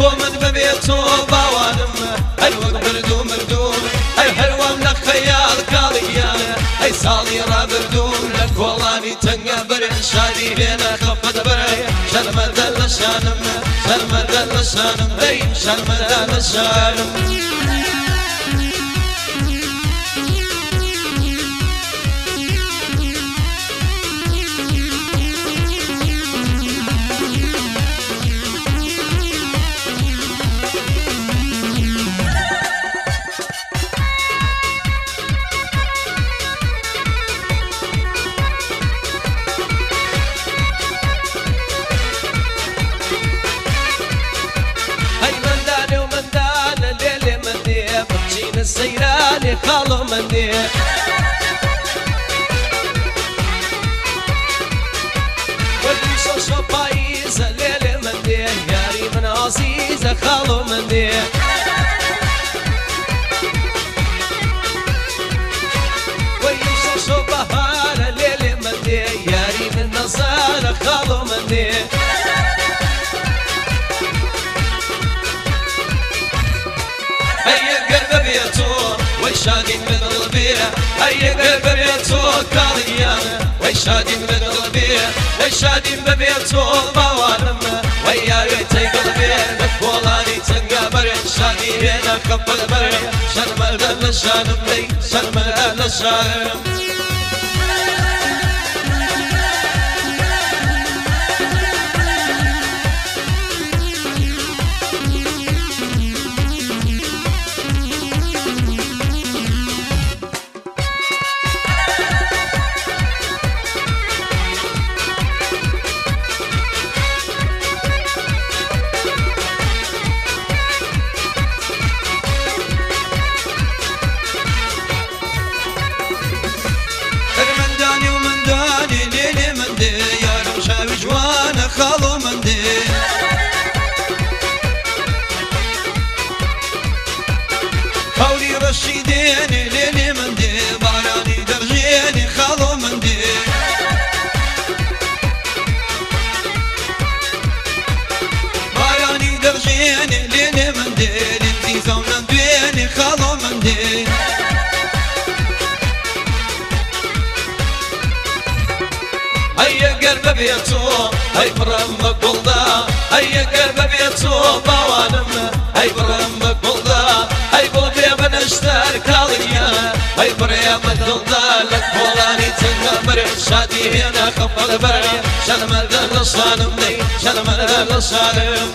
بۆ من بەبێ تۆ باوانم، هەر وەک مردوو مردووم، ئەی هەروام لە خەیاڵ کاڵیان، ئەی ساڵی ڕابردووم لە کۆڵانی تەنگە بەرێ شادی هێنا خەفەت بەرێ شەرمەدە لە شانم، شەرمەدە لە شانم، هەی شەرمەدە لە شانم. هەی مندانێ و مندانە لێلێ مندێ، بچینە سەیرانێ خاڵۆ مندێ. وەرزی شەشە پاییزە لێلێ مندێ، یاری من ئازیزە خاڵۆ مندێ. وەرزی شەشە بەهارە لێلێ مندێ، یاری من نەزارە خاڵۆ مندێ. هەیە گەر بەبێ تۆ وەی شادیم لە دڵ بێ، هەیە گەر بەبێ تۆ کاڵیان، وەی شادیم لە دڵ بێ، وەی شادیم بەبێ تۆ باوانم، وەی یاوێ تەیگڵ بێ لە کۆڵانی تەنگە بەرێ شادی هێنا خەفەت بەرێ شەرمەدە لە شانم، دەی شەرمەدە لە شانم. مندانی و مندانی لێلێ مندێ، یارم شاوی جوانە خاڵۆ مندێ. هەوری ڕەشی دێنێ لێلێ مندێ، بارانی دەڕژێنێ خاڵۆ مندێ. بارانی دەڕژێنێ لێلێ مندێ، لێم زیزە و نەمدوێنێ خاڵۆ مندێ. هەیە گەر بەبێ تۆ هەی بڕم بە گوڵدا، هەیە گەر بەبێ تۆ باوانم، هەی بڕم بە گوڵدا، هەی گوڵ بێ بە نەشتەر کاڵیان، هەی بڕێ بە دڵدا لە کۆڵانی تەنگە بەرێ شادی هێنا خەفەت بەرێ شەرمەدە لە شانم، دەی شەرمەدە لە شانم.